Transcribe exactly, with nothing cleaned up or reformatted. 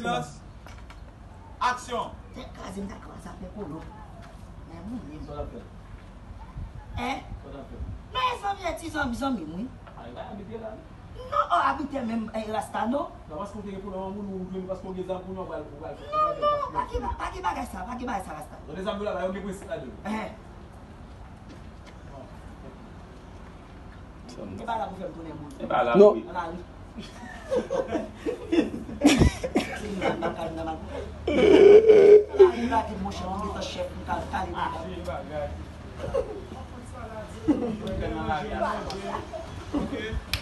Silans. Aksyon. Tèt kraze, m ta kraze afè kolo. Men moun menm. Sa w t ap fè? Hein? Sa w t ap fè? Men zanmi, e ti zanmi, zanmi m, wi. A, li pa abitye la, non? Non, oh, abitye menm, eh, Rasta, non? Non, paske w te gen pwoblèm ak moun, ou jwenn paske w gen zam pou nou, ou pral, ou pral fè. Non, non, pa gen, pa gen bagay sa, pa gen bagay sa, Rasta. Yo, de zam yo la, yo gen prensip ladan yo. Hein. E pa la pou fè m tounen moun. E pa la, non. Wi. Nan lari. Se yon bagay nan mal. Nan lari, la di, monchè, mwen gentan chèf, m ka kale madanm. Achte bagay. Mwen nan lari a. Ok.